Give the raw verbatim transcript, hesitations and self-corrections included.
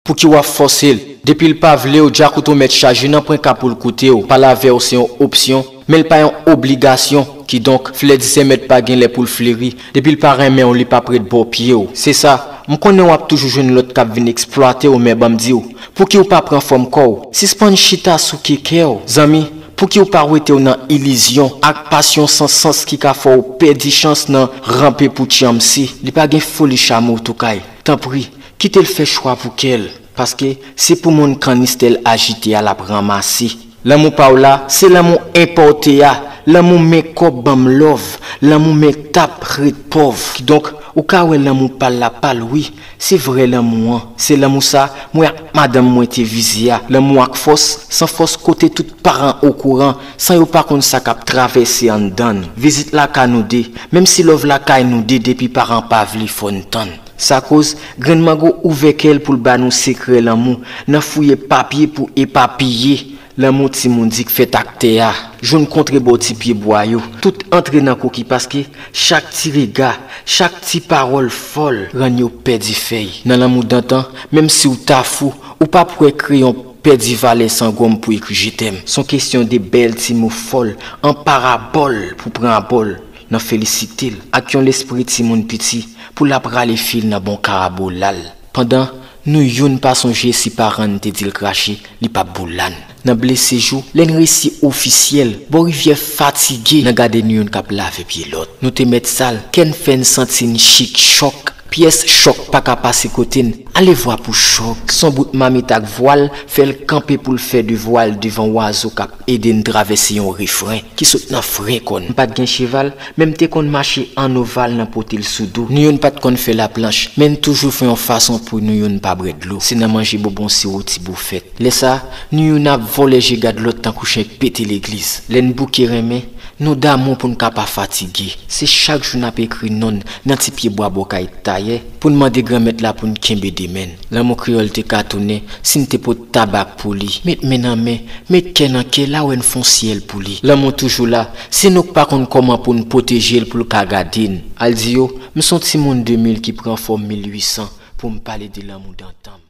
Pouki w ap fòse l? Depi l pa vle w, djakout ou mèt chaje, nanpwen ka pou l koute w. Pale avè w se yon opsyon, men l pa yon obligasyon. Kidonk, flè dizèmèt pa gen lè pou l fleri. Depi l pa renmen w, li p ap ret bò pye w. Se sa, m konnen w ap toujou jwenn lòt k ap vin eksplwate w, men ban m di w, pouki w pa pran fòm kò w? Sispann chita sou kekè w. Zanmi, pouki w pa wete w nan ilizyon ak pasyon san sans ki ka fè w pèdi chans nan ranpe pou tyanmse? Li pa gen foli chamo toukay. Tanpri, kite l fè chwa pou kè l, paske se pou moun kannistèl ajite a l ap ranmase. Lanmou pa w la, se lanmou enpòte a, lanmou men kòb ban m love, lanmou men tap ret pòv. Kidonk, ou ka wè lanmou pa l la pa l wi, se vrè lanmou an. Se lanmou sa, mwen ak madanm mwen te vize a. Lanmou ak fòs, san fòs kote tout paran okouran, san yo pa konn sa k ap travèse anndan n. Vizit lakay nou de, menm si love lakay nou de depi paran pa vle fò n tann. Sa koz, grenn mango ouvè kè l pou l ba nou sekrè lanmou, nan fouye papye pou epapiye. Lanmou timoun di k fèt ak tè a, jwenn kontre bò ti pye bwa yo, tout antre nan koki paske chak ti rega, chak ti pawòl fòl rann yo pèdi fèy. Nan lanmou dantan, menm si w ta fou, ou p ap wè kreyon pèdi valè san gonm pou ekri je t'aime. S on kesyon de bèl ti mo fòl, an parabòl pou pran abòl nan felisite l ak yon lespri timoun piti pou l ap rale fil nan bon karabola l. Pandan nou youn pa sonje si paran n te di l krache, li p ap boula n. Nan blese jou, lè n resi ofisyèl, bò rivyè fatige, nan gade nou youn k ap lave pye lòt. Nou te mèt sal, kè n fè n santi n chik chòk. Pyès chòk pa ka pase kote n, alevwa pou chòk. S on bout mamit ak vwal, fè l kanpe pou l fè devwa l devan wazo k ap ede n travèse yon refren ki sot nan fren kò n. M pa t gen cheval, men m te konn mache an oval nan pote l sou do. Nou youn pa t konn fè laplanch, men n toujou fè yon fason pou nou youn pa bwè dlo. Se nan manje bonbon siwo ti boufèt. Lè sa, nou youn ap vòlè je gad lòt tankou chen k pete legliz. Lè n bouke renmen, nou damou pou n ka pa fatige. Se chak jou n ap ekri non n nan ti pye bwa bò kay tayè pou n mande Granmèt la pou n kenbe de men n. Lanmou kreyòl te ka tounen si n te pot tabak pou li. Met men nan men, met kè nan kè, la wè n fon syèl pou li. Lanmou toujou la, se nou k pa konn kòman pou n pwoteje l pou l ka gade n. Al di yo, m s on timoun de mil ki pran fòm mil uit san pou m pale de lanmou dantan m.